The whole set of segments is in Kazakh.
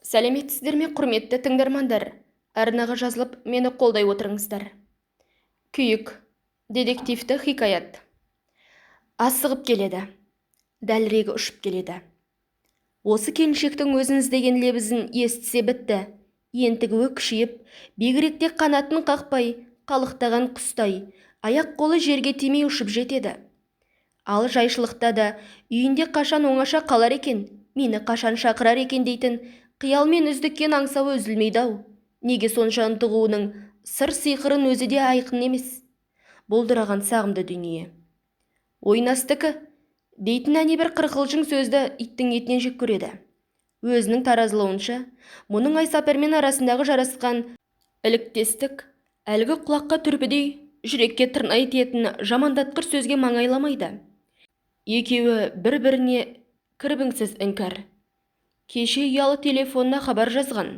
Сәлеметсіздер ме, құрметті тыңдармандар! Арнаға жазылып, мені қолдай отырыңыздар. Күйік. Детективті хикаят. Асығып келеді. Дәлірегі ұшып келеді. Осы келіншектің өзін іздеген лебізін естісе бітті. Ентігуі күшейіп, бегіректе қанатын қақпай, қалықтаған құстай, аяқ қолы жерге тимей ұшып жетеді. Ал жайшылықта да үйінде қашан оңаша қалар екен, мені қашан шақырар екен дейтін қиялмен үздіккен аңсауы үзілмейді-ау. Неге сонша ынтығуының сыр-сиқырын өзі де айқын емес. Бұлдыраған сағымды дүние. Ойнастікі дейтін әне бір қырқылжың сөзді иттің етінен жек көреді. Өзінің таразылауынша, мұның Айсапармен арасындағы жарасқан іліктестік әлгі құлаққа түрпідей, жүрекке тырнай тиетін жамандатқыр сөзге маңайламайды. Екеуі бір-біріне кірбіңсіз іңкәр. Кеше ұялы телефонына хабар жазған.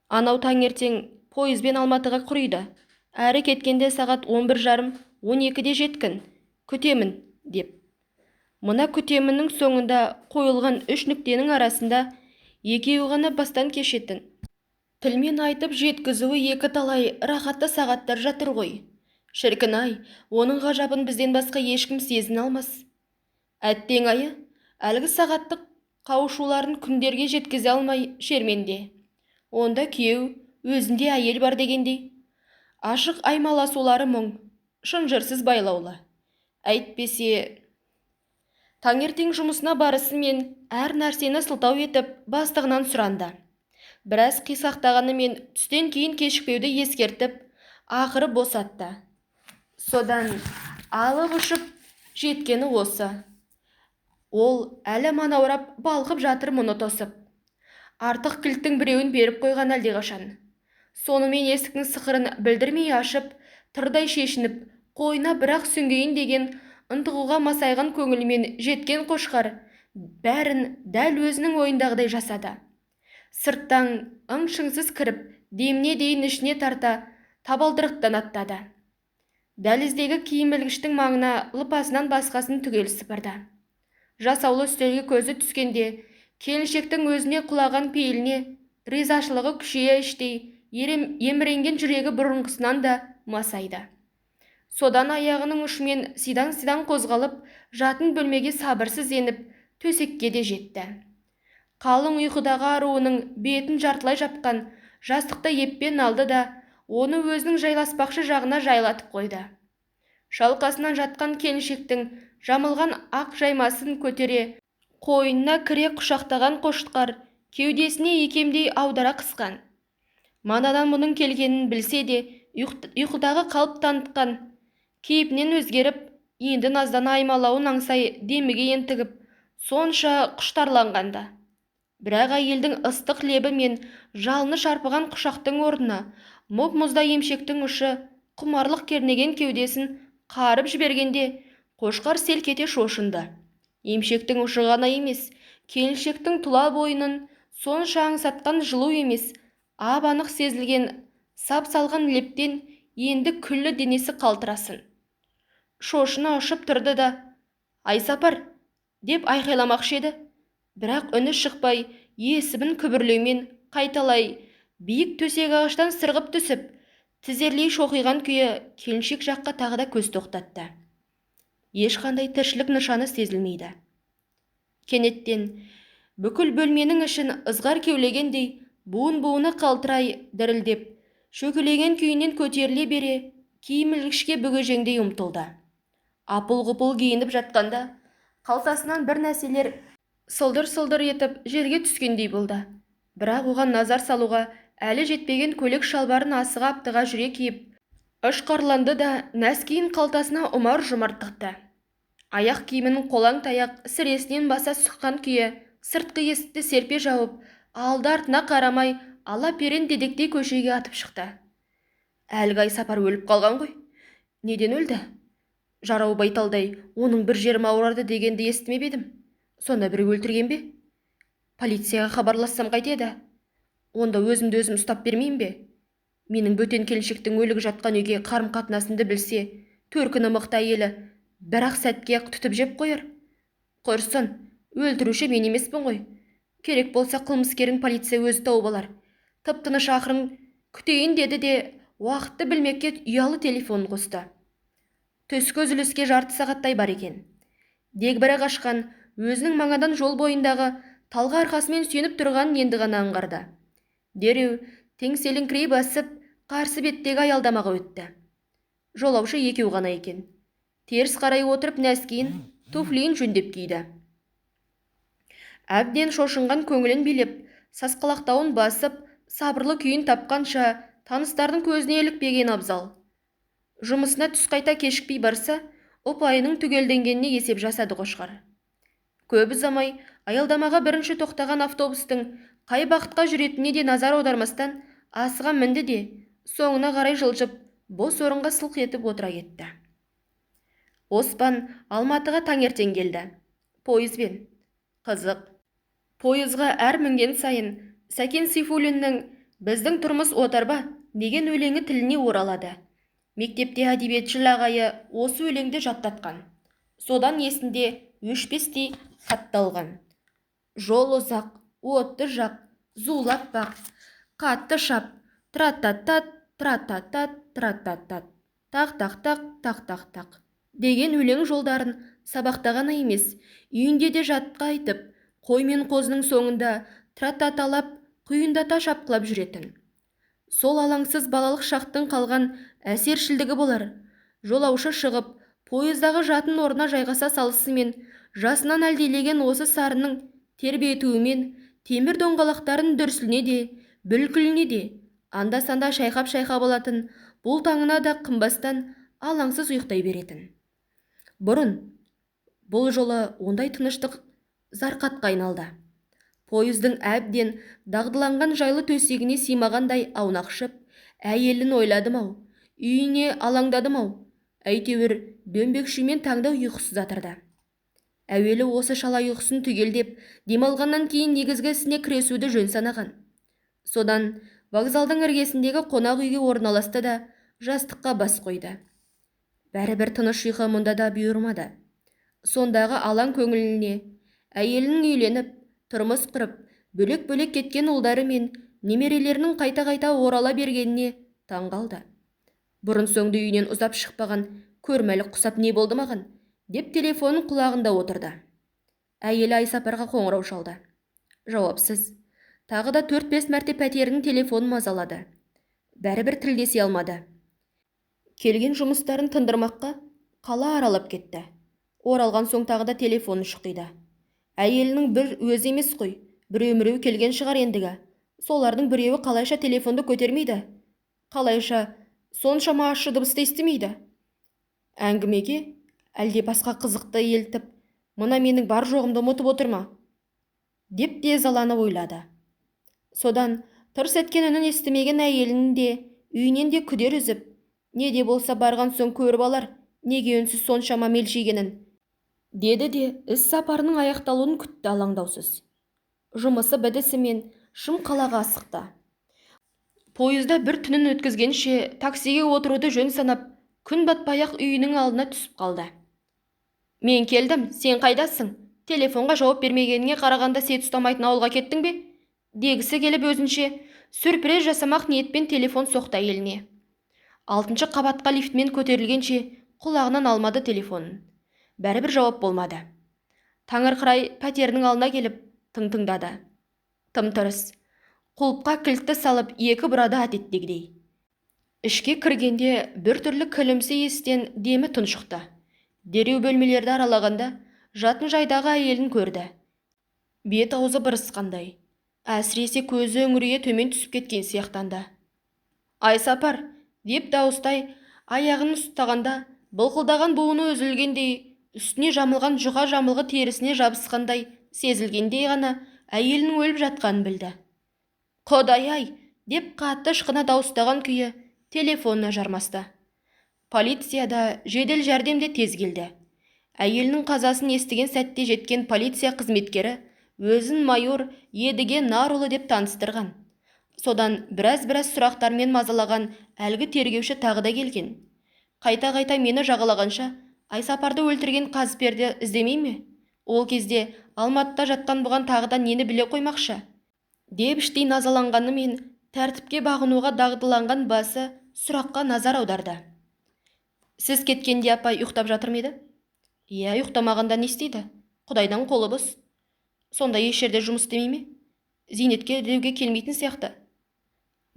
Анау таңертең пойызбен Алматыға құриды. Әрі кеткенде сағат 11:30, 12-де жеткін. Күтемін, деп. Мына күтеміннің соңында қойылған үш нүктенің арасында екеуі ғана бастан кешетін. Тілмен айтып жеткізуі екі талай рахатты сағаттар жатыр ғой. Шіркін-ай, оның ғажабын бізден басқа ешкім сезіне алмас. Әттең айы, әлгі сағаттық қауышуларын күндерге жеткізе алмай шерменде. Онда күйеу, өзінде әйел бар дегендей. Ашық аймаласулары мұң, шынжырсыз байлаулы. Әйтпесе, таңертең жұмысына барысымен әр нәрсені сылтау етіп, бастығынан сұранды. Біраз қисақтағанымен түстен кейін кешікпеуді ескертіп, ақыры босатты. Содан алып ұшып жеткені осы. Ол әлі манаурап балқып жатыр мұны тосып. Артық кілттің біреуін беріп қойған әлдеқашан. Сонымен есіктің сықырын білдірмей ашып, тырдай шешініп, қойына бірақ сүңгейін деген ынтығуға масайған көңілімен жеткен қошқар бәрін дәл өзінің ойындағыдай жасады. Сырттан ың-шыңсыз кіріп, деміне дейін ішіне тарта табалдырықтан аттады. Дәліздегі киім ілгіштің маңына лыпасынан басқасын түгел сыпырды. Жасаулы үстелге көзі түскенде, келіншектің өзіне құлаған пейіліне ризашылығы күшейе іштей еміренген жүрегі бұрынғысынан да масайды. Содан аяғының ұшымен сидаң-сидаң қозғалып, жатын бөлмеге сабырсыз еніп, төсекке де жетті. Қалың ұйқыдағы аруының бетін жартылай жапқан жастықты еппен алды да, оны өзінің жайласпақшы жағына жайлатып қойды. Шалқасынан жатқан келіншектің жамылған ақ жаймасын көтере, қойнына кіре құшақтаған қошқар кеудесіне икемдей аудара қысқан. Манадан мұның келгенін білсе де, ұйқыдағы қалып танытқан кейпінен өзгеріп, енді наздана аймалауын аңсай деміге ентігіп, сонша құштарланғанда. Бірақ әйелдің ыстық лебі мен жалыны шарпыған құшақтың орнына мұп-мұздай емшектің ұшы құмарлық кернеген кеудесін қарып жібергенде, қошқар селк ете шошынды. Емшектің ұшы ғана емес, келіншектің тұла бойының сонша аңсатқан жылу емес, ап-анық сезілген сап салған лептен енді күллі денесі қалтырасын. Шошына ұшып тұрды да, «Айсапар!» деп айқайламақшы еді. Бірақ үні шықпай, есімін күбірлеумен қайталай биік төсек ағаштан сырғып түсіп, тізерлей шоқиған күйі келіншек жаққа тағы да көз тоқтатты. Ешқандай тіршілік нышаны сезілмейді. Кенеттен бүкіл бөлменің ішін ызғар кеулегендей буын-буыны қалтырай дірілдеп, шөкелеген күйінен көтеріле бере киім ілгішке бүгежеңдей ұмтылды. Апыл-ғұпыл киініп жатқанда қалтасынан бір нәрселер сылдыр-сылдыр етіп жерге түскендей болды. Бірақ оған назар салуға әлі жетпеген көйлек шалбарын асыға аптыға жүре киіп, ышқарланды да нәскиін қалтасына ұмар-жұмар тықты. Аяқ киімін қолаң таяқ сіресінен баса сұққан күйі сыртқы есікті серпе жауып, алды артына қарамай ала-перен дедектей көшеге атып шықты. Әлгі Айсапар өліп қалған ғой. Неден өлді? Жарау байталдай оның бір жерім ауырады дегенді естімеп едім. Сонда біреу өлтірген бе? Полицияға хабарлассам қайтеді? Онда өзімді өзім ұстап бермеймін бе? Менің бөтен келіншектің өлігі жатқан үйге қарым-қатынасымды білсе, төркіні мықты әйелі бірақ сәтке түтіп жеп қояр. Құрсын, өлтіруші мен емеспін ғой. Керек болса қылмыскерін полиция өзі тауып алар. Тып-тыныш ақырын күтейін деді де уақытты білмекке ұялы телефонын қосты. Түскі үзіліске жарты сағаттай бар екен. Дегбірі қашқан өзінің маңадан жол бойындағы талға арқасымен сүйеніп тұрғанын енді ғана аңғарды. Дереу теңселіңкірей басып, қарсы беттегі аялдамаға өтті. Жолаушы екеу ғана екен. Теріс қарай отырып нәскиін, туфлиін жөндеп киді. Әбден шошынған көңілін билеп, сасқалақтауын басып, сабырлы күйін тапқанша таныстардың көзіне ілікпеген абзал. Жұмысына түс қайта кешікпей барса, ұпайының түгелденгеніне есеп жасады қошқар. Көп ұзамай аялдамаға бірінші тоқтаған автобустың қай бағытқа жүретініне де назар аудармастан асыға мінді де, соңына қарай жылжып, бос орынға сылқ етіп отыра кетті. Оспан Алматыға таңертең келді. Пойызбен. Қызық. Пойызға әр мінген сайын Сәкен Сейфуллиннің «Біздің тұрмыс отарба» деген өлеңі тіліне оралады. Мектепте әдебиетшіл ағайы осы өлеңді жаттатқан. Содан есінде өшпестей қатталған. Жол ұзақ, отты жақ, зулап бақ, қатты шап, тра-та-тат, тра-та-тат, тра-та-тат, тақ-тақ-тақ, тақ-тақ-тақ деген өлең жолдарын сабақта ғана емес, үйінде де жатқа айтып, қой мен қозының соңында тра-та-талап, құйындата шапқылап жүретін. Сол алаңсыз балалық шақтың қалған әсершілдігі болар. Жолаушы шығып, пойыздағы жатын орнына жайғаса салысымен, жасынан әлдилеген осы сарының тербетуімен темір доңғалақтарын дүрсіліне де, бүлкіліне де, анда-санда шайқап-шайқап алатын бұл таңына да қымбастан алаңсыз ұйықтай беретін. Бұрын бұл жолы ондай тыныштық зарқатқа айналды. Пойыздың әбден дағдыланған жайлы төсегіне сыймағандай аунақшып, әйелін ойладым-ау, үйіне алаңдадым-ау, әйтеуір дөңбекшімен таңда ұйқысыз атырды. Әуелі осы шала ұйқысын түгелдеп, демалғаннан кейін негізгі ісіне кіресуді жөн санаған. Содан вокзалдың іргесіндегі қонақ үйге орналасты да жастыққа бас қойды. Бәрібір тыныш ұйқы мұнда да бұйырмады. Сондағы алаң көңіліне әйелінің үйленіп, тұрмыс құрып, бөлек-бөлек кеткен ұлдары мен немерелерінің қайта-қайта орала бергеніне таң қалды. Бұрын соңды үйінен ұзап шықпаған көрмәлік құсап не болды маған, деп телефонын құлағында отырды. Әйелі Айсапарға қоңырау шалды. Жауапсыз. Тағы да 4-5 мәрте пәтерінің телефонын мазалады. Бәрібір тілдесе алмады. Келген жұмыстарын тындырмаққа қала аралап кетті. Оралған соң тағы да телефонын шұқиды. Әйелінің бір өзі емес қой, біреу-міреу келген шығар ендігі. Солардың біреуі қалайша телефонды көтермейді? Қалайша соншама ащы дыбысты естімейді? Әңгімеге әлде басқа қызықты елтіп, мына менің бар жоғымды ұмытып отыр ма? Деп те ызаланып ойлады. Содан тырс еткен үнін естімеген әйелінің де үйінен де күдер үзіп, не де болса барған соң көріп алар, неге үнсіз соншама мелшигенін, деді де іс сапарының аяқталуын күтті алаңдаусыз. Жұмысы бітісімен шым қалаға асықты. Пойызда бір түнін өткізгенше таксиге отыруды жөн санап, күн батпай-ақ үйінің алдына түсіп қалды. Мен келдім, сен қайдасың? Телефонға жауап бермегеніңе қарағанда сет ұстамайтын ауылға кеттің бе? Дегісі келіп өзінше сюрприз жасамақ ниетпен телефон соқты әйеліне. 6-шы қабатқа лифтмен көтерілгенше құлағынан алмады телефонын. Бәрібір жауап болмады. Таңырқырай пәтерінің алдына келіп тың тыңдады. Тым-тырыс. Құлыпқа кілтті салып екі бұрады әдеттегідей. Ішке кіргенде бір түрлі күлімсі иістен демі тұншықты. Дереу бөлмелерді аралағанда жатын жайдағы әйелін көрді. Бет аузы бырысқандай. Әсіресе көзі үңірейе төмен түсіп кеткен сияқтанды. Айсапар, деп дауыстай аяғын ұстағанда былқылдаған буыны үзілгендей, үстіне жамылған жұқа жамылғы терісіне жабысқандай сезілгендей ғана әйелінің өліп жатқанын білді. Құдай-ай, деп қатты ышқына дауыстаған күйі телефонына жармасты. Полицияда жедел жәрдем де тез келді. Әйелінің қазасын естіген сәтте жеткен полиция қызметкері өзін майор Едіге Нарұлы деп таныстырған. Содан біраз-біраз сұрақтармен мазалаған әлгі тергеуші тағы да келген. Қайта-қайта мені жағалағанша Айсапарды өлтірген Қазперді іздемей ме? Ол кезде Алматыда жатқан бұған тағы да нені біле қоймақшы деп іштей назаланғанымен, тәртіпке бағынуға дағдыланған басы сұраққа назар аударды. Сіз кеткенде апай ұйықтап жатыр ма еді? Иә, ұйықтамағанда не істейді? Құдайдан қолы бос. Сонда еш жерде жұмыс істемей ме? Зейнетке деуге келмейтін сияқты.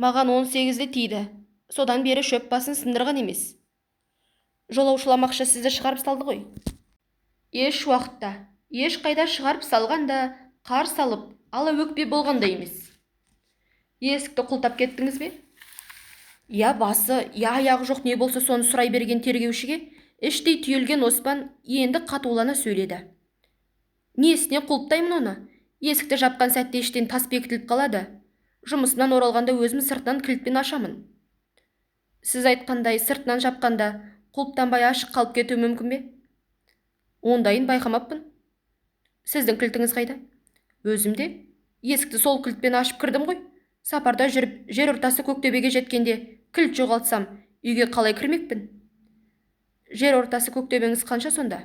Маған 18-де тиді. Содан бері шөп басын сындырған емес. Жолаушыламақшы сізді шығарып салды ғой. Еш уақытта, еш қайда шығарып салған да, қар салып, ала өкпе болған да емес. Есікті құлтап кеттіңіз бе? Я басы, я аяғы жоқ не болса соны сұрай берген тергеушіге іштей түйілген Оспан енді қатулана сөйледі. Несіне құлыптаймын оны? Есікті жапқан сәтте іштен тас бекітіліп қалады. Жұмысынан оралғанда өзім сыртынан кілтпен ашамын. Сіз айтқандай сыртынан жапқанда құлыптанбай ашық қалып кетуі мүмкін бе? Ондайын байқамаппын. Сіздің кілтіңіз қайда? Өзімде. Есікті сол кілтпен ашып кірдім ғой. Сапарда жүріп жер ортасы Көктөбеге жеткенде кілт жоғалтсам, үйге қалай кірмекпін? Жер ортасы Көктөбеңіз қанша сонда?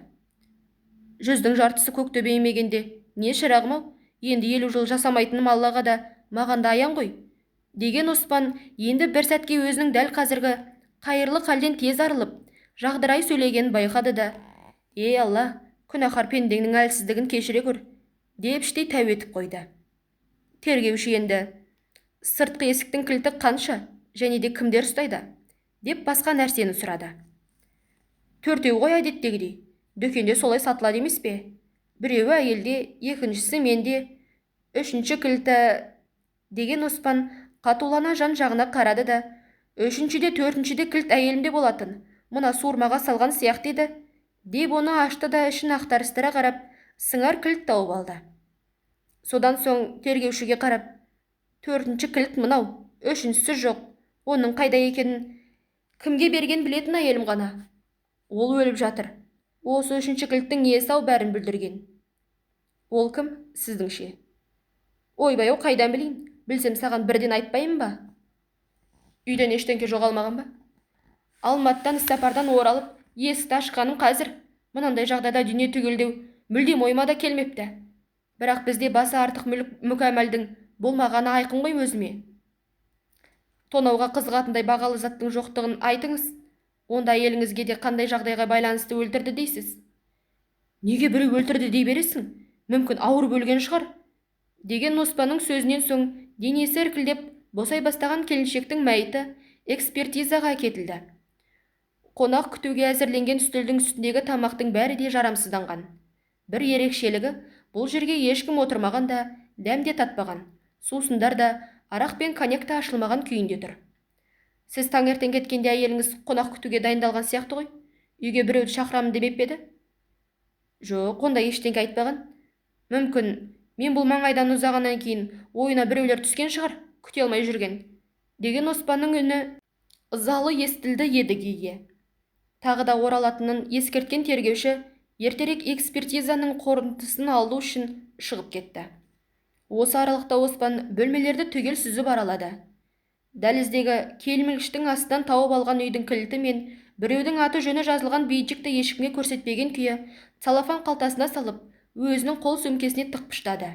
100-дің жартысы Көктөбе емегенде, не шырағым-ау, енді 50 жыл жасамайтыным Аллаға да, маған да аян ғой, деген Оспан енді бір сәтке өзінің дәл қазіргі қайырлы халден тез арылып, жағдырай сөйлегенін байқады да, «Ей Алла, күнәһар пендеңнің әлсіздігін кешіре көр», деп іштей тәу етіп қойды. Тергеуші енді, «Сыртқы есіктің кілті қанша және де кімдер ұстайды?» деп басқа нәрсені сұрады. Төртеу ғой әдеттегідей, дүкенде солай сатылады емес пе? Біреуі әйелде, екіншісі менде, үшінші кілті деген Оспан қатулана жан жағына қарады да, үшінші де төртінші де кілт әйелімде болатын, мына суырмаға салған сияқты еді, деп оны ашты да ішін ақтарыстыра қарап, сыңар кілт тауып алды. Содан соң тергеушіге қарап, төртінші кілт мынау, үшіншісі жоқ, оның қайда екенін кімге берген білетін әйелім ғана. Ол өліп жатыр. Осы үшінші кілттің иесі-ау бәрін бүлдірген. Ол кім, сіздіңше? Ойбай-ау, қайдан білейін? Білсем саған бірден айтпаймын ба? Үйден ештеңке жоғалмаған ба? Алматыдан іссапардан оралып, есікті ашқаным қазір. Мынандай жағдайда дүние түгелдеу мүлдем ойыма да келмепті. Бірақ бізде басы артық мүлік мүкәмәлдің болмағаны айқын ғой өзіме. Тонауға қызығатындай бағалы заттың жоқтығын айтыңыз. Онда әйеліңізге де қандай жағдайға байланысты өлтірді дейсіз? Неге біреу өлтірді дей бересің? Мүмкін ауырып өлген шығар. Деген Оспанның сөзінен соң денесі іркілдеп босай бастаған келіншектің мәйіті экспертизаға әкетілді. Қонақ күтуге әзірленген үстелдің үстіндегі тамақтың бәрі де жарамсызданған. Бір ерекшелігі, бұл жерге ешкім отырмаған да, дәм де татпаған, сусындар да, арақ пен коньяк та ашылмаған күйінде тұр. Сіз таңертең кеткенде әйеліңіз қонақ күтуге дайындалған сияқты ғой. Үйге біреуді шақырамын демеп пе еді? Жоқ, ондай ештеңе айтпаған. Мүмкін, мен бұл маңайдан ұзағаннан кейін ойына біреулер түскен шығар, күте алмай жүрген. Деген Оспанның үні ызалы естілді Едігеге. Тағы да оралатынын ескерткен тергеуші ертерек экспертизаның қорытындысын алу үшін шығып кетті. Осы аралықта Оспан бөлмелерді түгел сүзіп аралады. Дәліздегі келмегіштің астынан тауып алған үйдің кілті мен біреудің аты жөні жазылған бейджикті ешкімге көрсетпеген күйі целлофан қалтасына салып, өзінің қол сөмкесіне тықпыштады.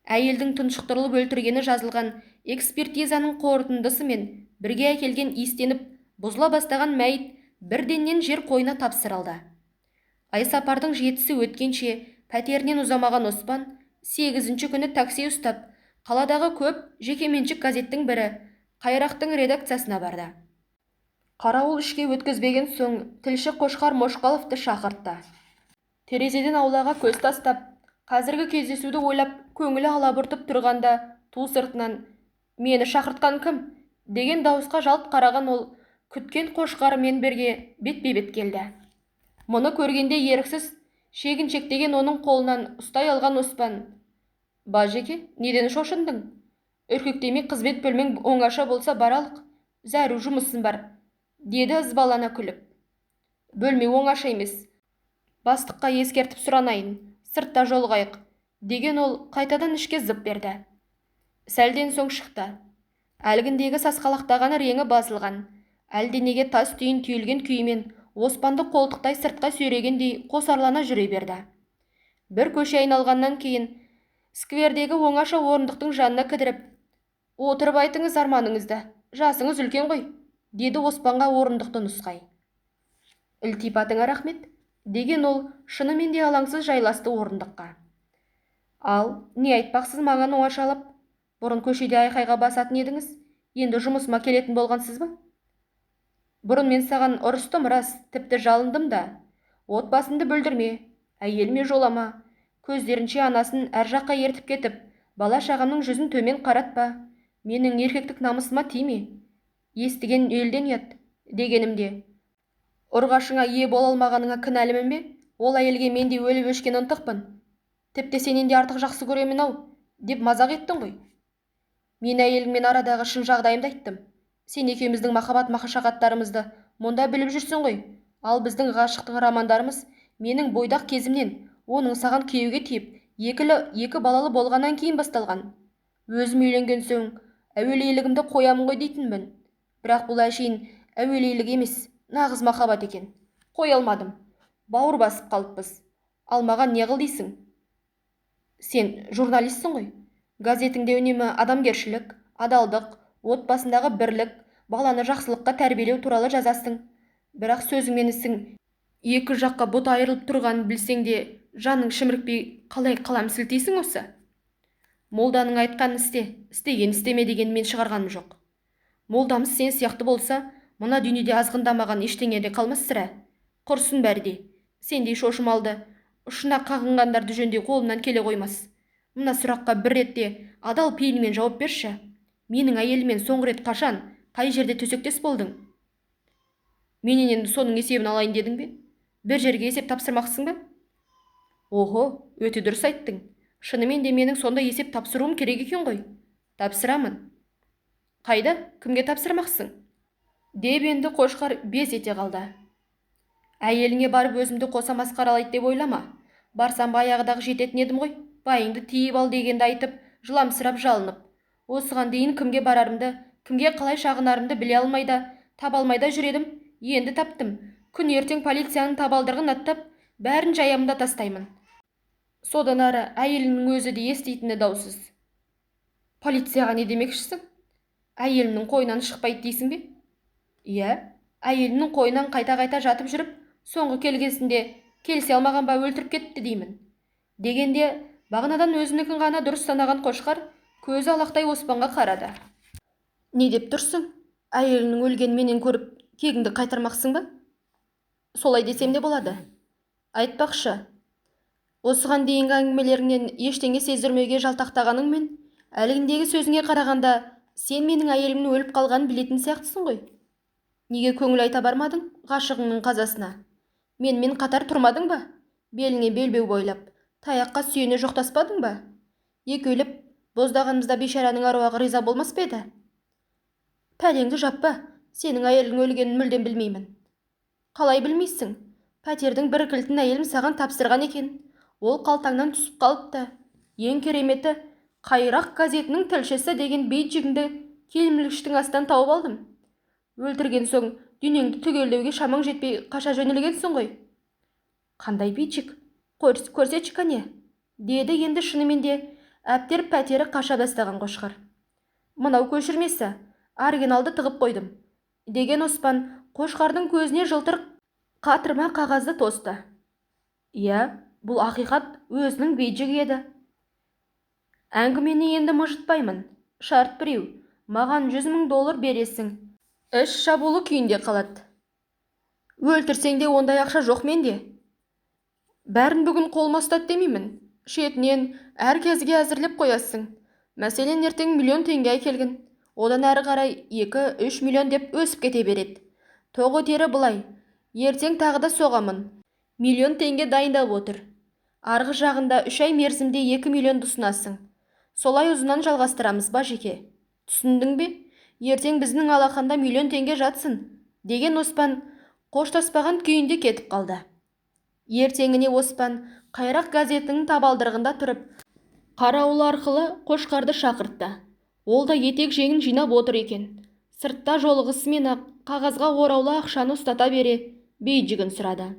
Әйелдің тұншықтырылып өлтіргені жазылған экспертизаның қорытындысы мен бірге әкелген иістеніп бұзыла бастаған мәйіт бірденнен жер қойнына тапсырылды. Айсапардың 7-сі өткенше пәтерінен ұзамаған Оспан 8-ші күні такси ұстап, қаладағы көп жекеменшік газеттің бірі Қайрақтың редакциясына барды. Қарауыл ішке өткізбеген соң тілші Қошқар Мошқаловты шақыртты. Терезеден аулаға көз тастап, қазіргі кездесуді ойлап көңілі алабұртып тұрғанда ту сыртынан «Мені шақыртқан кім?» деген дауысқа жалт қараған ол күткен Қошқарымен бірге бетпе-бет келді. Мұны көргенде еріксіз шегіншектеген оның қолынан ұстай алған Оспан, «Бажеке, неден шошындың? Үркектемей қызмет бөлмең оңаша болса баралық, зәру жұмысым бар», деді ызбалана күліп. Бөлме оңаша емес, бастыққа ескертіп сұранайын, сыртта жолығайық, деген ол қайтадан ішке зып берді. Сәлден соң шықты. Әлгіндегі сасқалақтаған реңі басылған, әлденеге тас түйін түйілген күйімен Оспанды қолтықтай сыртқа сүйрегендей қосарлана жүре берді. Бір көше айналғаннан кейін сквердегі оңаша орындықтың жанына кідіріп, «Отырып айтыңыз арманыңызды, жасыңыз үлкен ғой», деді Оспанға орындықты нұсқай. «Ілтипатыңа рахмет», деген ол шынымен де алаңсыз жайласты орындыққа. «Ал, не айтпақсыз маған оңашалап? Бұрын көшеде айқайға басатын едіңіз, енді жұмысыма келетін болғансыз ба? Бұрын мен саған ұрыстым рас, тіпті жалындым да. Отбасымды бүлдірме, әйеліме жолама, көздерінше анасын әр жаққа ертіп кетіп, бала шағамның жүзін төмен қаратпа, менің еркектік намысыма тиме, естіген елден ұят, дегенімде. Ұрғашыңа ие бола алмағаныңа кінәлімін бе? Ол әйелге мен де өліп өшкен ынтықпын. Тіпті сенен де артық жақсы көремін ау, деп мазақ еттің ғой. Мен әйеліңмен арадағы шын жағдайымды айттым. Сен екеуміздің махаббат машақаттарымызды мұнда біліп жүрсің ғой. Ал біздің ғашықтық романдарымыз менің бойдақ кезімнен, оның саған күйеуге тиіп, екі балалы болғаннан кейін басталған. Өзім үйленген соң әуелейлігімді қоямын ғой дейтінмін. Бірақ бұл әшейін әуелейлік емес, нағыз махаббат екен. Қоя алмадым. Бауыр басып қалыппыз. Ал маған не қыл дейсің? Сен журналистсің ғой. Газетіңде үнемі адамгершілік, адалдық, отбасындағы бірлік, баланы жақсылыққа тәрбиелеу туралы жазасың. Бірақ сөзің мен ісің екі жаққа бұт айырылып тұрғанын білсең де, жаның шімірікпей қалай қалам сілтейсің осы? Молданың айтқанын істе, істеген істеме деген мен шығарғаным жоқ. Молдамыз сен сияқты болса, мына дүниеде азғындамаған ештеңе де қалмас сірә. Құрсын бәрі де. Сендей шошымалды, ұшына қағынғандарды жөндеу қолымнан келе қоймас. Мына сұраққа бір ретте адал пейілмен жауап берші. Менің әйеліммен соңғы рет қашан, қай жерде төсектес болдың? Менен енді соның есебін алайын дедің бе? Бір жерге есеп тапсырмақсың ба? Охо, өте дұрыс айттың. Шынымен де менің сондай есеп тапсыруым керек екен ғой. Тапсырамын. Қайда, кімге тапсырмақсың? Деп енді Қошқар без ете қалды. Әйеліңе барып өзімді қоса масқаралайды деп ойлама. Барсам баяғыдағы жететін едім ғой. Байыңды тиіп ал дегенді айтып, жыламсырап жалынып. Осыған дейін кімге барарымды, кімге қалай шағынарымды біле алмай да, таба алмай да жүр едім. Енді таптым. Күн ертең полицияның табалдырығын аттап, бәрін жаямында тастаймын. Содан ары әйелімнің өзі де еститіні даусыз. Полицияға не демекшісің? Әйелімнің қойнынан шықпайды дейсің бе? Иә, әйелімнің қойнынан қайта-қайта жатып жүріп, соңғы келгесінде келісе алмаған ба өлтіріп кетті деймін. Дегенде бағанадан өзінікін ғана дұрыс санаған Қошқар көзі алақтай Оспанға қарады. Не деп тұрсың? Әйеліңнің өлгенін менен көріп кегіңді қайтармақсың ба? Солай десем де болады. Айтпақшы, осыған дейінгі әңгімелеріңнен ештеңе сездірмеуге жалтақтағаныңмен, әлгіндегі сөзіңе қарағанда сен менің әйелімнің өліп қалғанын білетін сияқтысың ғой. Неге көңіл айта бармадың ғашығыңның қазасына? Менімен қатар тұрмадың ба? Беліңе белбеу бойлап, таяққа сүйене жоқтаспадың ба? Екеулеп боздағанымызда бейшараның аруағы риза болмас па еді? Пәлеңді жаппа, сенің әйелің өлгенін мүлдем білмеймін. Қалай білмейсің? Пәтердің бір кілтін әйелім саған тапсырған екен. Ол қалтаңнан түсіп қалыпты. Ең кереметі, Қайрақ газетінің тілшісі деген бейджигіңді келмілгіштің астынан тауып алдым. Өлтірген соң дүниеңді түгелдеуге шамаң жетпей қаша жөнелгенсің ғой. Қандай бейджик? Көрсетші кәне, деді енді шынымен де әптер пәтері қаша бастаған Қошқар. Мынау көшірмесі, оригиналды тығып қойдым, деген Оспан Қошқардың көзіне жылтыр қатырма қағазды тосты. Иә, бұл ақиқат өзінің бейджигі еді. Әңгімені енді мыжытпаймын. Шарт біреу, маған $100,000 бересің. Іш жабулы күйінде қалады. Өлтірсең де ондай ақша жоқ менде. Бәрін бүгін қолыма ұстат демеймін. Шетінен әр кезге әзірлеп қоясың. Мәселен, ертең 1 000 000 теңге әкелгін. Одан әрі қарай 2-3 миллион деп өсіп кете береді. Тоқ өтері былай. Ертең тағы да соғамын. 1 000 000 теңге дайындап отыр. Арғы жағында 3 ай мерзімде 2 миллионды ұсынасың. Солай ұзынан жалғастырамыз ба жеке? Түсіндің бе? Ертең біздің алақанда 1 000 000 теңге жатсын, деген Оспан қоштаспаған күйінде кетіп қалды. Ертеңіне Оспан Қайрақ газетінің табалдырығында тұрып, қарауыл арқылы Қошқарды шақыртты. Ол да етек жеңін жинап отыр екен. Сыртта жолығысымен ақ қағазға ораулы ақшаны ұстата бере бейджигін сұрады.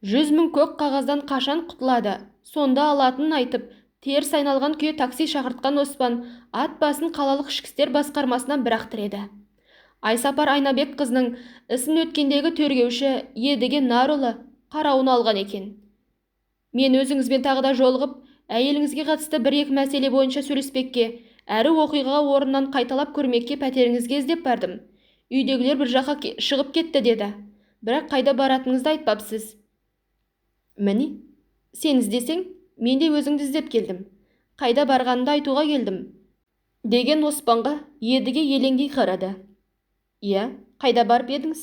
100 мың көк қағаздан қашан құтылады, сонда алатынын айтып, теріс айналған күйі такси шақыртқан Оспан ат басын қалалық ішкі істер басқармасынан бір-ақ тіреді. Айсапар Айнабек қызының ісін өткендегі тергеуші Едіге Нарұлы қарауына алған екен. Мен өзіңізбен тағы да жолығып, әйеліңізге қатысты бір-екі мәселе бойынша сөйлеспекке, әрі оқиға орнынан қайталап көрмекке пәтеріңізге іздеп бардым. Үйдегілер бір жаққа шығып кетті деді. Бірақ қайда баратыныңызды айтпапсыз. Міне, сен іздесең, мен де өзіңді іздеп келдім. Қайда барғанымды айтуға келдім, деген Оспанға Едіге елеңдей қарады. Иә, қайда барып едіңіз?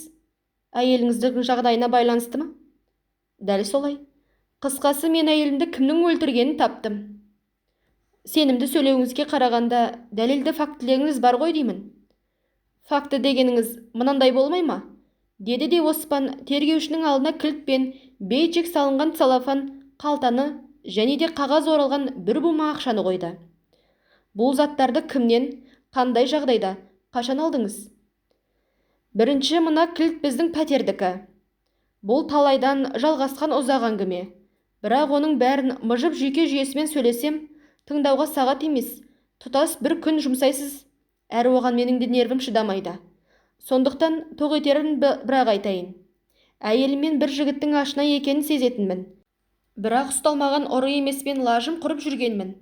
Әйеліңіздің жағдайына байланысты ма? Дәл солай. Қысқасы, мен әйелімді кімнің өлтіргенін таптым. Сенімді сөйлеуіңізге қарағанда дәлелді фактілеріңіз бар ғой деймін. Факті дегеніңіз мынандай болмай ма? Деді де Оспан тергеушінің алдына кілт пен бейджик салынған целлофан қалтаны және де қағаз оралған бір бума ақшаны қойды. Бұл заттарды кімнен, қандай жағдайда, қашан алдыңыз? Бірінші, мына кілт біздің пәтердікі. Бұл талайдан жалғасқан ұзақ әңгіме. Бірақ оның бәрін мыжып жүйке жүйесімен сөйлесем, тыңдауға сағат емес, тұтас бір күн жұмсайсыз, әрі оған менің де нервім шыдамайды. Сондықтан тоқ етерін бірақ айтайын. Әйеліммен бір жігіттің ашына екенін сезетінмін. Бірақ ұсталмаған ұры емеспен лажым құрып жүргенмін.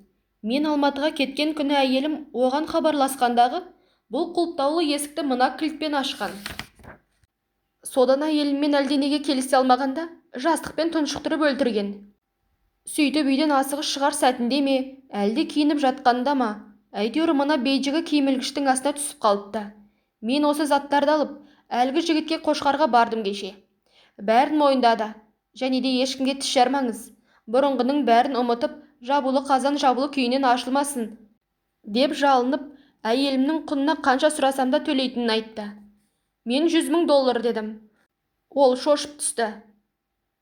Мен Алматыға кеткен күні әйелім оған хабарласқандағы бұл құлыптаулы есікті мына кілтпен ашқан. Содан әйеліммен әлденеге келісе алмағанда жастықпен тұншықтырып өлтірген. Сөйтіп үйден асығыс шығар сәтінде ме, әлде киініп жатқанда ма, әйтеуір мына бейджігі киім ілгіштің астына түсіп қалыпты. Мен осы заттарды алып, әлгі жігітке Қошқарға бардым кеше. Бәрін мойындады. Және де ешкімге тіс жармаңыз. Бұрынғының бәрін ұмытып, жабулы қазан жабулы күйінен ашылмасын, деп жалынып, әйелімнің құнына қанша сұрасам да төлейтінін айтты. Мен 100 мың доллар дедім. Ол шошып түсті.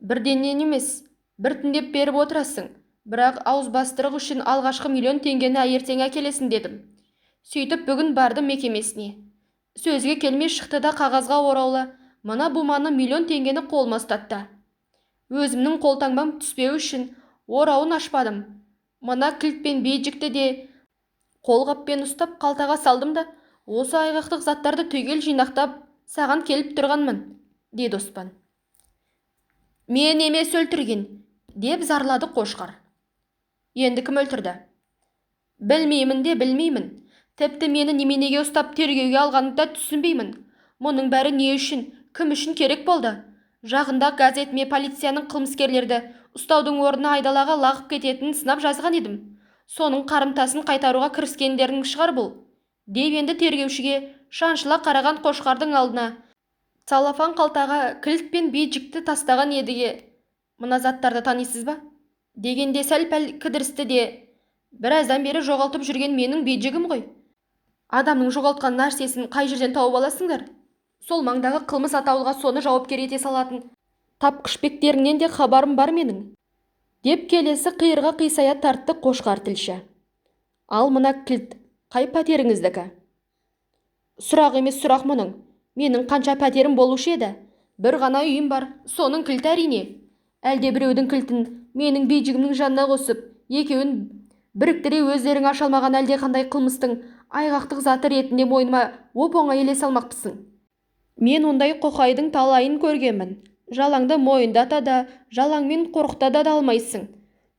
Бірденнен емес, біртіндеп беріп отырасың, бірақ ауызбастырық үшін алғашқы миллион теңгені ертең әкелесің дедім. Сөйтіп бүгін бардым мекемесіне. Сөзге келмей шықты да қағазға ораулы мына буманы миллион теңгені қолыма ұстатты. Өзімнің қолтаңбам түспеу үшін орауын ашпадым. Мына кілт пен бейджикті де қолғаппен ұстап қалтаға салдым да, осы айғақтық заттарды түгел жинақтап саған келіп тұрғанмын, деді Оспан. Мен емес өлтірген, деп зарлады Қошқар. Енді кім өлтірді? Білмеймін де білмеймін. Тіпті мені неменеге ұстап тергеуге алғанын да түсінбеймін. Мұның бәрі не үшін, кім үшін керек болды? Жақында газетіме полицияның қылмыскерлерді ұстаудың орнына айдалаға лағып кететінін сынап жазған едім. Соның қарымтасын қайтаруға кіріскендерің шығар бұл, деп енді тергеушіге шаншыла қараған Қошқардың алдына целлофан қалтаға кілт пен бейджикті тастаған Едіге, мына заттарды танисыз ба? Дегенде сәл-пәл кідірісті де, біраздан бері жоғалтып жүрген менің бейджигім ғой. Адамның жоғалтқан нәрсесін қай жерден тауып аласыңдар? Сол маңдағы қылмыс атаулыға соны жауапкер ете салатын тапқышбектеріңнен де хабарым бар менің, деп келесі қиырға қисая тартты Қошқар тілші. Ал мына кілт қай пәтеріңіздікі? Сұрақ емес сұрақ мұның. Менің қанша пәтерім болушы еді? Бір ғана үйім бар, соның кілті әрине. Әлде біреудің кілтін менің бейджігімнің жанына қосып, екеуін біріктіре өздерің аша алмаған әлде қандай қылмыстың айғақтық заты ретінде мойныма оп-оңай іле салмақпысың. Мен ондай қоқайдың талайын көргенмін. Жалаңды мойындата да, жалаңмен қорқыта да алмайсың.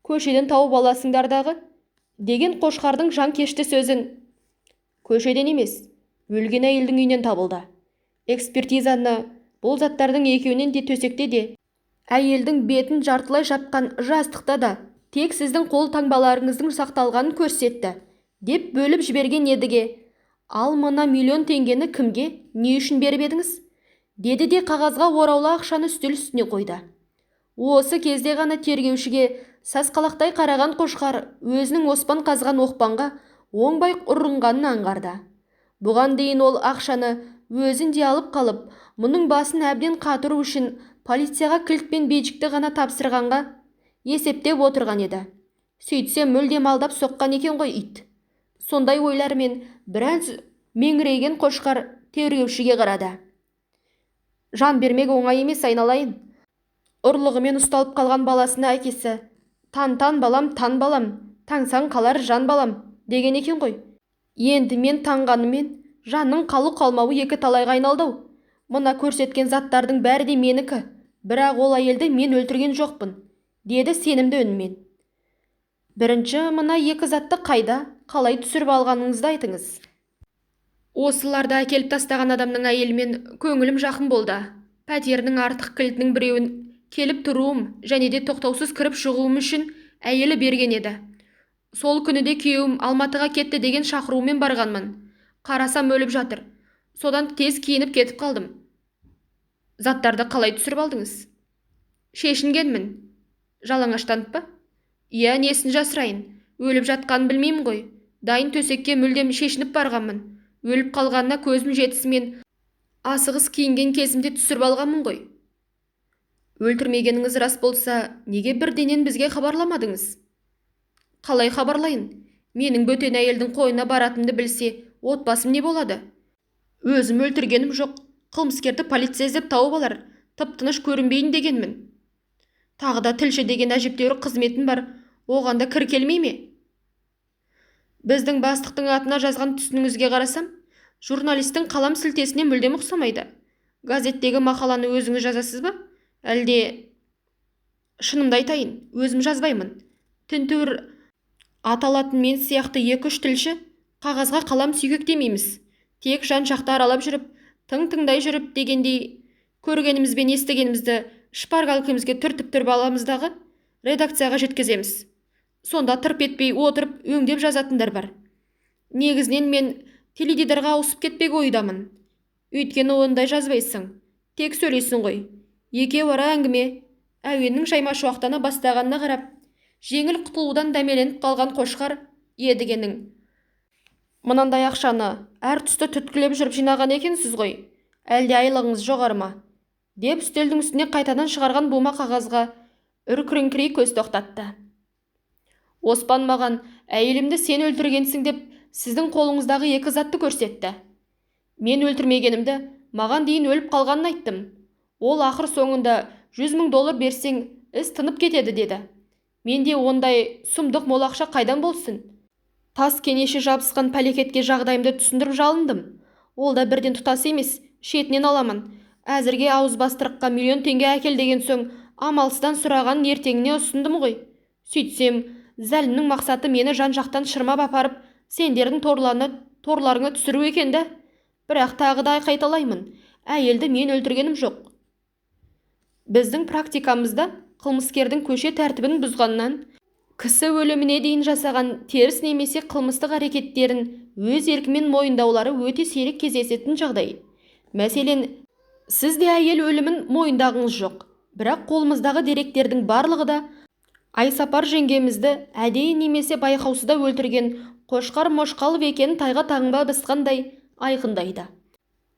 Көшеден тауып аласыңдардағы, деген Қошқардың жанкешті сөзін. Көшеден емес, өлген әйелдің үйінен табылды. Экспертизаны бұл заттардың екеуінен де төсекте де, әйелдің бетін жартылай жапқан жастықта да тек сіздің қол таңбаларыңыздың сақталғанын көрсетті, деп бөліп жіберген Едіге. Ал мына миллион теңгені кімге, не үшін беріп едіңіз? Деді де қағазға ораулы ақшаны үстел үстіне қойды. Осы кезде ғана тергеушіге сасқалақтай қараған Қошқар өзінің Оспан қазған оқпанға оңбай ұрынғанын аңғарды. Бұған дейін ол ақшаны өзін де алып қалып, мұның басын әбден қатыру үшін полицияға кілт пен бейджикті ғана тапсырғанға есептеп отырған еді. Сөйтсе мүлдем алдап соққан екен ғой ит. Сондай ойлармен біраз меңірейген Қошқар тергеушіге қарады. Жан бермек оңай емес айналайын. Ұрлығымен ұсталып қалған баласына әкесі «Тан-тан балам, тан балам, таңсаң қалар жан балам» деген екен ғой. Енді мен таңғанымен жанның қалу-қалмауы екі талайға айналды-ау. Мына көрсеткен заттардың бәрі де менікі, бірақ ол әйелді мен өлтірген жоқпын, деді сенімді үнмен. Бірінші мына екі затты қайда, қалай түсіріп алғаныңызды айтыңыз. Осыларды әкеліп тастаған адамның әйелімен көңілім жақын болды. Пәтерінің артық кілтінің біреуін келіп тұруым және де тоқтаусыз кіріп шығуым үшін әйелі берген еді. Сол күні де күйеуім Алматыға кетті деген шақырумен барғанмын. Қарасам өліп жатыр. Содан тез киініп кетіп қалдым. Заттарды қалай түсіріп алдыңыз? Шешінгенмін. Жалаңаштанып па? Иә, несін жасырайын. Өліп жатқанын білмеймін ғой. Дайын төсекке мүлдем шешініп барғанмын. Өліп қалғанына көзім жетісімен асығыс киінген кезімде түсіріп алғанмын ғой. Өлтірмегеніңіз рас болса, неге бірденен бізге хабарламадыңыз? Қалай хабарлайын? Менің бөтен әйелдің қойнына баратынымды білсе, отбасым не болады? Өзім өлтіргенім жоқ. Қылмыскерді полиция іздеп тауып алар. Тып-тыныш көрінбейін дегенмін. Тағы да тілші деген әжептәуір қызметім бар. Оған да кір келмей ме? Біздің бастықтың атына жазған түсінігіңізге қарасам, журналистің қалам сілтесіне мүлдем ұқсамайды. Газеттегі мақаланы өзіңіз жазасыз ба? Әлде... Шынымды айтайын, өзім жазбаймын. Тінтуір аталатын мен сияқты 2-3 тілші қағазға қалам сүйкектемейміз. Тек жан-жақты аралап жүріп, тың-тыңдай жүріп дегендей көргеніміз бен естігенімізді шпаргалкамызға түртіп-түріп аламыз дағы редакцияға жеткіземіз. Сонда тырп етпей отырып өңдеп жазатындар бар. Негізінен мен теледидарға ауысып кетпек ойдамын. Өйткені ондай жазбайсың, тек сөйлейсің ғой. Екеу ара әңгіме. Әуеннің жайма шуақтана бастағанына қарап, жеңіл құтылудан дәмеленіп қалған Қошқар Едігенің «Мынандай ақшаны әр тұсты түткілеп жүріп жинаған екенсіз ғой, әлде айлығыңыз жоғары ма?» деп үстелдің үстіне қайтадан шығарған бума қағазға үркіріңкірей көз тоқтатты. Оспан маған әйелімді сен өлтіргенсің деп сіздің қолыңыздағы екі затты көрсетті. Мен өлтірмегенімді, маған дейін өліп қалғанын айттым. Ол ақыр соңында $100 000 берсең, іс тынып кетеді деді. Менде ондай сұмдық мол ақша қайдан болсын? Тас кенеше жабысқан пәлекетке жағдайымды түсіндіріп жалындым. Ол да бірден тұтас емес, шетінен аламын. Әзірге ауызбастырыққа 1 000 000 теңге әкел деген соң амалсыздан сұрағанын ертеңіне ұсындым ғой. Сөйтсем, зәлімнің мақсаты мені жан-жақтан шырмап апарып, сендердің торларыңа түсіру екен да. Бірақ тағы да қайталаймын, әйелді мен өлтіргенім жоқ. Біздің практикамызда қылмыскердің көше тәртібін бұзғаннан кісі өліміне дейін жасаған теріс немесе қылмыстық әрекеттерін өз еркімен мойындаулары өте сирек кездесетін жағдай. Мәселен, сіз де әйел өлімін мойындағыңыз жоқ, бірақ қолымыздағы деректердің барлығы да Айсапар жеңгемізді әдейі немесе байқаусызда өлтірген Қошқар Мошқалов екенін тайға таңба басқандай айқындайды.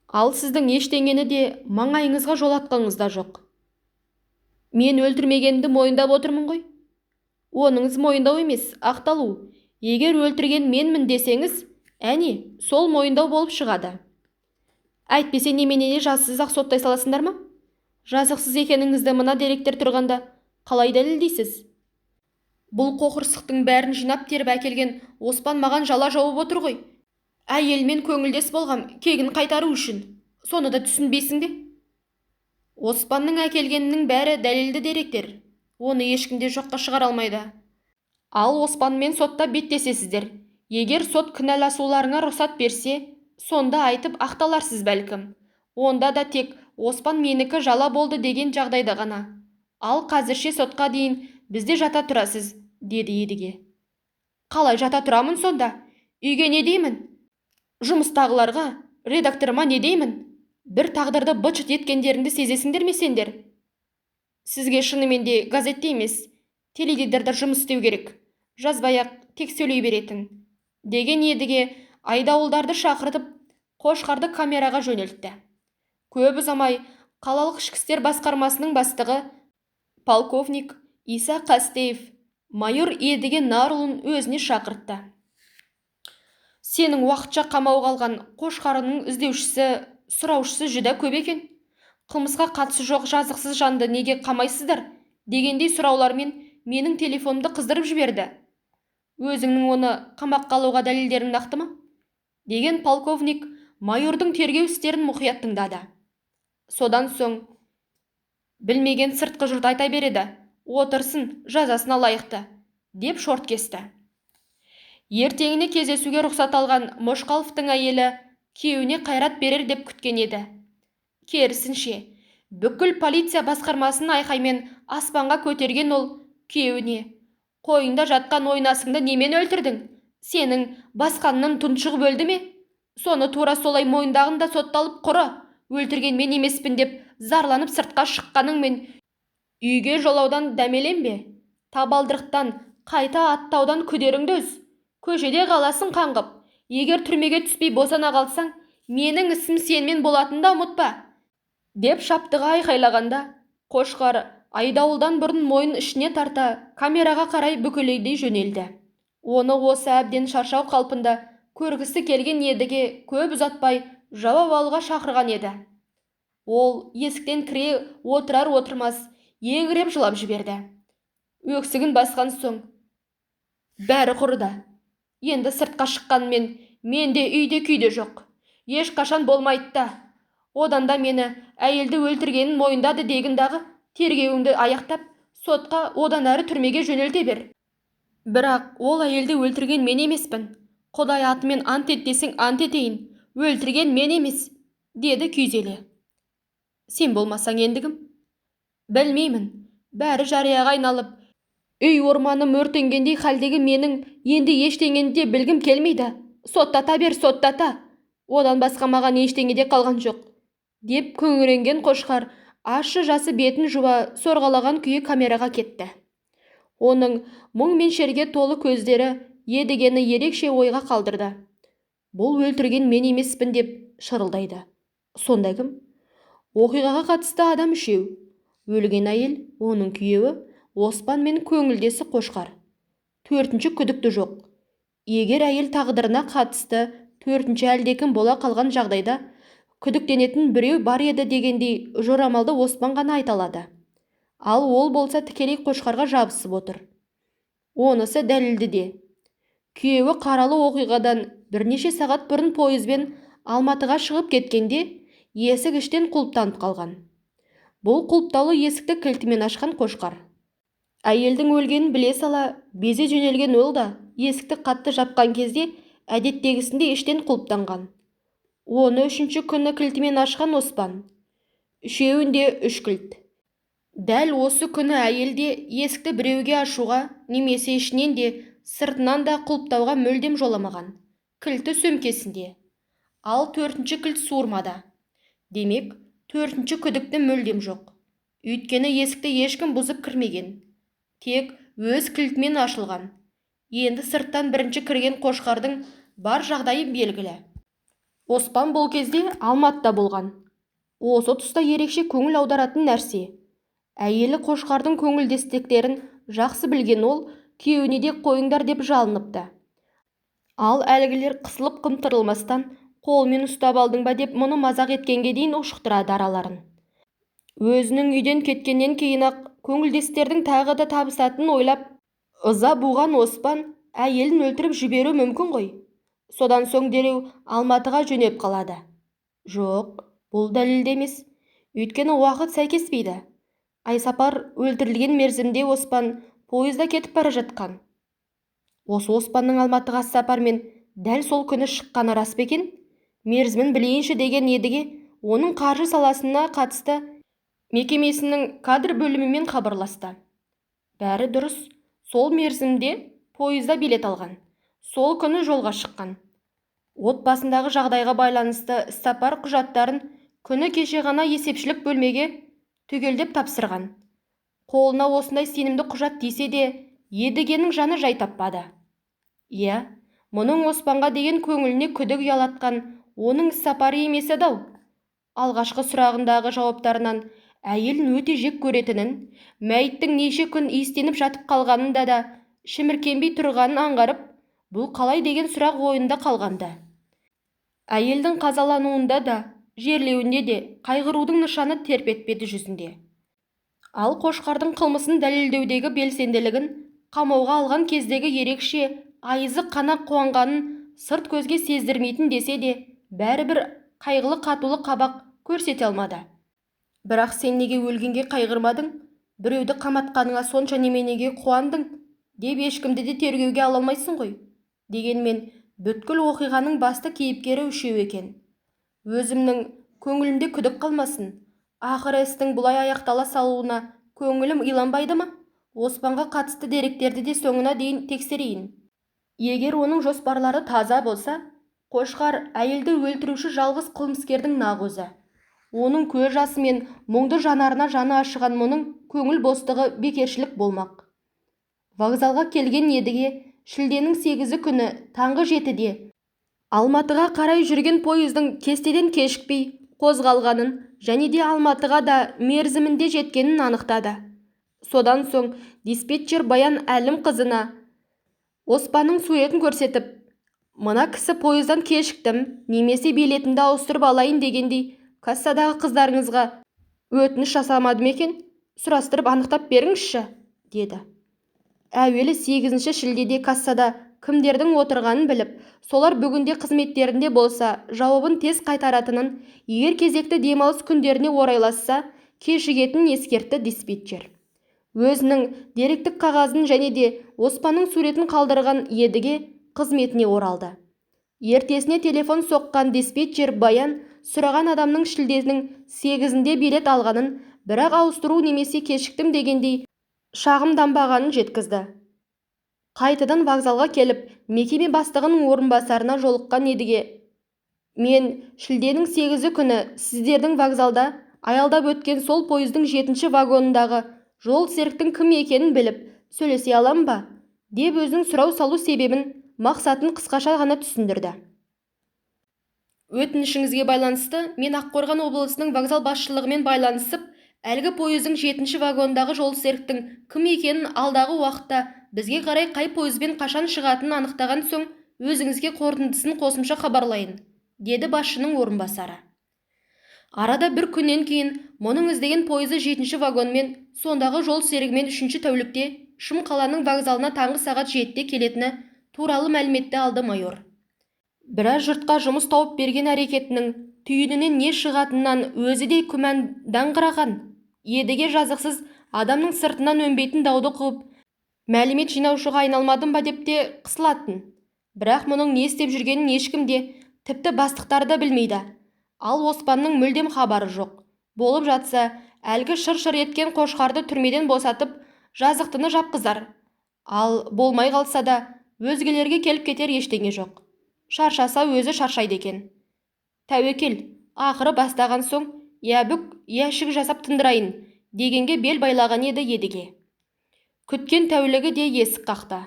Ал сіздің ештеңені де маңайыңызға жолатқаныңыз да жоқ. Мен өлтірмегенімді мойындап отырмын ғой. Оныңыз мойындау емес, ақталу. Егер өлтірген менмін десеңіз, әне, сол мойындау болып шығады. Әйтпесе неменене жазсыз-ақ соттай саласыңдар ма? Жазықсыз екеніңізді мына деректер тұрғанда қалай дәлелдейсіз? Бұл қоқырсықтың бәрін жинап теріп әкелген Оспан маған жала жауып отыр ғой. Әйелмен көңілдес болғам, кегін қайтару үшін. Соны да түсінбейсің бе? Оспанның әкелгенінің бәрі дәлелді деректер. Оны ешкім де жоққа шығара алмайды. Ал Оспанмен сотта беттесесіздер. Егер сот кінәласуларыңа рұқсат берсе, сонда айтып ақталарсыз бәлкім. Онда да тек Оспан менікі жала болды деген жағдайда ғана. Ал қазірше сотқа дейін бізде жата тұрасыз, деді Едіге. Қалай жата тұрамын сонда? Үйге не деймін? Жұмыстағыларға, редакторыма не деймін? Бір тағдырды быт-шыт еткендеріңді сезесіңдер ме сендер? Сізге шынымен де газетте емес, теледидарда жұмыс істеу керек. Жазбай-ақ тек сөйлей беретін. Деген Едіге айдауылдарды шақыртып, Қошқарды камераға жөнелтті. Көп ұзамай қалалық ішкі істер басқармасының бастығы полковник Иса Қастеев майор Едіге Нарұлын өзіне шақыртты. Сенің уақытша қамауға алған Қошқарыңның іздеушісі, сұраушысы жүдә көп екен. Қылмысқа қатысы жоқ жазықсыз жанды неге қамайсыздар дегендей сұраулармен менің телефонымды қыздырып жіберді. Өзіңнің оны қамаққа алуға дәлелдерің нақты ма? Деген полковник майордың тергеу істерін мұқият тыңдады. Содан соң білмеген сыртқы жұрт айта береді, отырсын, жазасына лайықты, деп шорт кесті. Ертеңіне кездесуге рұқсат алған Мошқаловтың әйелі күйеуіне қайрат берер деп күткен еді. Керісінше, бүкіл полиция басқармасын айқаймен аспанға көтерген ол күйеуіне: «Қойыңда жатқан ойнасыңды немен өлтірдің? Сенің басқаннан тұншығып өлді ме? Соны тура солай мойындағын да сотталып құры, өлтірген мен емеспін» деп зарланып сыртқа шыққаныңмен үйге жолаудан дәмеленбе, табалдырықтан қайта аттаудан күдеріңді үз, көшеде қаласың қаңғып, егер түрмеге түспей босана қалсаң, менің ісім сенімен болатынын да ұмытпа, деп шаптыға айқайлағанда, Қошқар айдауылдан бұрын мойын ішіне тарта камераға қарай бүкелей жөнелді. Оны осы әбден шаршау қалпында көргісі келген Едіге көп ұзатпай жауап алуға шақырған еді. Ол есіктен кіре отырар отырмас еңіреп жылап жіберді. Өксігін басқан соң бәрі құрыды. Енді сыртқа шыққанмен менде үйде күйде жоқ. Ешқашан болмайды да. Одан да мені әйелді өлтіргенін мойындады дегін дағы тергеуіңді аяқтап, сотқа одан әрі түрмеге жөнелте бер. Бірақ ол әйелді өлтірген мен емеспін. Құдай атымен ант ет десең ант етейін. Өлтірген мен емес, деді күйзеле. Сен болмасаң енді кім? Білмеймін. Бәрі жарияға айналып, үй орманым өртенгендей халдегі менің енді ештеңені де білгім келмейді. Соттата бер, соттата. Одан басқа маған ештеңе де қалған жоқ, деп күңіренген Қошқар ащы жасы бетін жуа сорғалаған күйі камераға кетті. Оның мұң мен шерге толы көздері Едігені ерекше ойға қалдырды. Бұл өлтірген мен емеспін деп шырылдайды. Сонда кім? Оқиғаға қатысты адам үшеу. Өлген әйел, оның күйеуі, Оспан мен көңілдесі Қошқар. Төртінші күдікті жоқ. Егер әйел тағдырына қатысты төртінші әлдекім бола қалған жағдайда күдіктенетін біреу бар еді дегендей жорамалды Оспан ғана айта алады. Ал ол болса тікелей Қошқарға жабысып отыр. Онысы дәлелді де. Күйеуі қаралы оқиғадан бірнеше сағат бұрын пойызбен Алматыға шығып кеткенде есік іштен құлыптанып қалған. Бұл құлыптаулы есікті кілтімен ашқан Қошқар. Әйелдің өлгенін біле сала безе жөнелген ол да есікті қатты жапқан кезде әдеттегісіндей іштен құлыптанған. Оны үшінші күні кілтімен ашқан Оспан. Үшеуінде үш кілт. Дәл осы күні әйел де есікті біреуге ашуға немесе ішінен де сыртынан да құлыптауға мүлдем жоламаған. Кілті сөмкесінде. Ал төртінші кілт суырмада. Демек, төртінші күдікті мүлдем жоқ. Өйткені есікті ешкім бұзып кірмеген. Тек өз кілтімен ашылған. Енді сырттан бірінші кірген Қошқардың бар жағдайы белгілі. Оспан бұл кезде Алматыда болған. Осы тұста ерекше көңіл аударатын нәрсе. Әйелі Қошқардың көңілдестіктерін жақсы білген ол күйеуіне де қойыңдар деп жалыныпты. Ал әлгілер қысылып қымтырылмастан қолмен ұстап алдың ба деп мұны мазақ еткенге дейін ушықтырады араларын. Өзінің үйден кеткеннен кейін-ақ көңілдестердің тағы да табысатынын ойлап, ыза буған Оспан әйелін өлтіріп жіберу мүмкін ғой. Содан соң дереу Алматыға жөнеп қалады. Жоқ, бұл дәлелді емес. Өйткені уақыт сәйкеспейді. Айсапар өлтірілген мерзімде Оспан пойызда кетіп бара жатқан. Осы Оспанның Алматыға сапармен дәл сол күні шыққаны рас па екен? Мерзімін білейінші деген Едіге оның қаржы саласына қатысты мекемесінің кадр бөлімімен хабарласты. Бәрі дұрыс, сол мерзімде пойызда билет алған. Сол күні жолға шыққан. Отбасындағы жағдайға байланысты іссапар құжаттарын күні кеше ғана есепшілік бөлмеге түгелдеп тапсырған. Қолына осындай сенімді құжат тисе де, Едігенің жаны жай таппады. Иә, мұның Оспанға деген көңіліне күдік ұялатқан оның іссапары емес еді-ау. Алғашқы сұрағындағы жауаптарынан әйелін өте жек көретінін, мәйіттің неше күн иістеніп жатып қалғанында да шіміркенбей тұрғанын аңғарып, бұл қалай деген сұрақ ойында қалғанды. Әйелдің қазалануында да Жерлеуінде де қайғырудың нышаны терп етпеді жүзінде. Ал Қошқардың қылмысын дәлелдеудегі белсенділігін, қамауға алған кездегі ерекше айызы қана қуанғанын сырт көзге сездірмейтін десе де, бәрібір қайғылы қатулы қабақ көрсете алмады. Бірақ сен неге өлгенге қайғырмадың, біреуді қаматқаныңа сонша неменеге қуандың деп ешкімді де тергеуге ала алмайсың ғой. Дегенмен бүткіл оқиғаның басты кейіпкері үшеу екен. Өзімнің көңілімде күдік қалмасын. Ақыры істің бұлай аяқтала салуына көңілім иланбайды ма? Оспанға қатысты деректерді де соңына дейін тексерейін. Егер оның жоспарлары таза болса, Қошқар әйелді өлтіруші жалғыз қылмыскердің нақ өзі. Оның көз жасы мен мұңды жанарына жаны ашыған мұның көңіл бостығы бекершілік болмақ. Вокзалға келген Едіге шілденің 8 күні таңғы 7-де Алматыға қарай жүрген пойыздың кестеден кешікпей қозғалғанын және де Алматыға да мерзімінде жеткенін анықтады. Содан соң диспетчер Баян Әлімқызына Оспанның суретін көрсетіп, мына кісі пойыздан кешіктім немесе билетімді ауыстырып алайын дегендей кассадағы қыздарыңызға өтініш жасамады ма екен, сұрастырып анықтап беріңізші, деді. Әуелі 8 шілдеде кассада кімдердің отырғанын біліп, солар бүгінде қызметтерінде болса, жауабын тез қайтаратынын, егер кезекті демалыс күндеріне орайласса, кешігетінін ескертті диспетчер. Өзінің деректік қағазын және де Оспанның суретін қалдырған Едіге қызметіне оралды. Ертесіне телефон соққан диспетчер Баян сұраған адамның шілденің 8-інде билет алғанын, бірақ ауыстыру немесе кешіктім дегендей шағымданбағанын жеткізді. Қайтадан вокзалға келіп, мекеме бастығының орынбасарына жолыққан Едіге, мен шілденің 8 күні сіздердің вокзалда аялдап өткен сол пойыздың 7-ші вагонындағы жол серіктің кім екенін біліп, сөйлесе алам ба? Деп өзінің сұрау салу себебін, мақсатын қысқаша ғана түсіндірді. Өтінішіңізге байланысты мен Аққорған облысының вокзал басшылығымен байланысып, әлгі пойыздың 7-ші вагонындағы жол серіктің кім екенін алдағы уақытта бізге қарай қай пойызбен қашан шығатынын анықтаған соң өзіңізге қорытындысын қосымша хабарлайын, деді басшының орынбасары. Арада бір күннен кейін мұның іздеген пойызы 7-ші вагонмен, сондағы жол серігімен 3-ші тәулікте Шым қаланың вокзалына таңғы сағат 7-де келетіні туралы мәліметті алды майор. Біраз жұртқа жұмыс тауып берген әрекетінің түйінінен не шығатынынан өзі де күмәндаңқыраған. Едіге жазықсыз адамның сыртынан өнбейтін дауды қуып, мәлімет жинаушыға айналмадым ба деп те қысылатын. Бірақ мұның не істеп жүргенін ешкім де, тіпті бастықтары да білмейді. Ал Оспанның мүлдем хабары жоқ. Болып жатса, әлгі шыр-шыр еткен Қошқарды түрмеден босатып, жазықтыны жапқызар. Ал болмай қалса да, өзгелерге келіп кетер ештеңе жоқ. Шаршаса өзі шаршайды екен. Тәуекел, ақыры бастаған соң, я бүк, я шік жасап тындырайын, дегенге бел байлаған еді Едіге. Күткен тәулігі де есік қақты.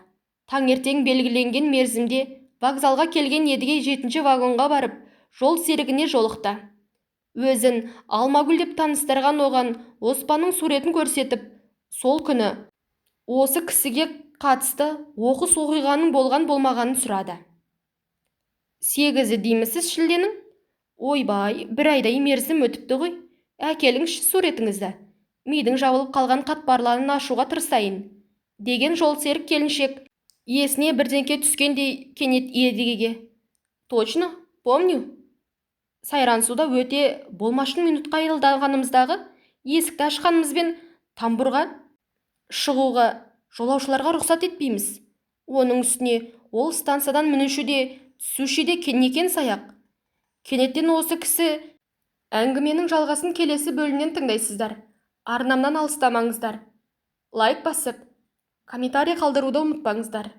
Таңертең белгіленген мерзімде вокзалға келген Едіге 7-ші вагонға барып, жол серігіне жолықты. Өзін Алмагүл деп таныстырған оған Оспанның суретін көрсетіп, сол күні осы кісіге қатысты оқыс оқиғаның болған болмағанын сұрады. 8-і деймісіз шілденің? Ойбай, бір айдай мерзім өтіпті ғой. Әкеліңізші суретіңізді. Мидың жабылып қалған қатпарларын ашуға тырысайын, деген жол серік келіншек есіне бірдеңке түскендей кенет Едігеге. Точно, помню. Сайрансуда өте болмашын минутқа аялдағанымыздағы есікті ашқанымызбен тамбурға шығуға жолаушыларға рұқсат етпейміз. Оның үстіне ол станциядан мінуші де түсуші де некен саяқ. Кенеттен осы кісі әңгіменің жалғасын келесі бөлімнен тыңдайсыздар. Арнамнан алыстамаңыздар. Лайк басып, комментарий қалдыруды ұмытпаңыздар.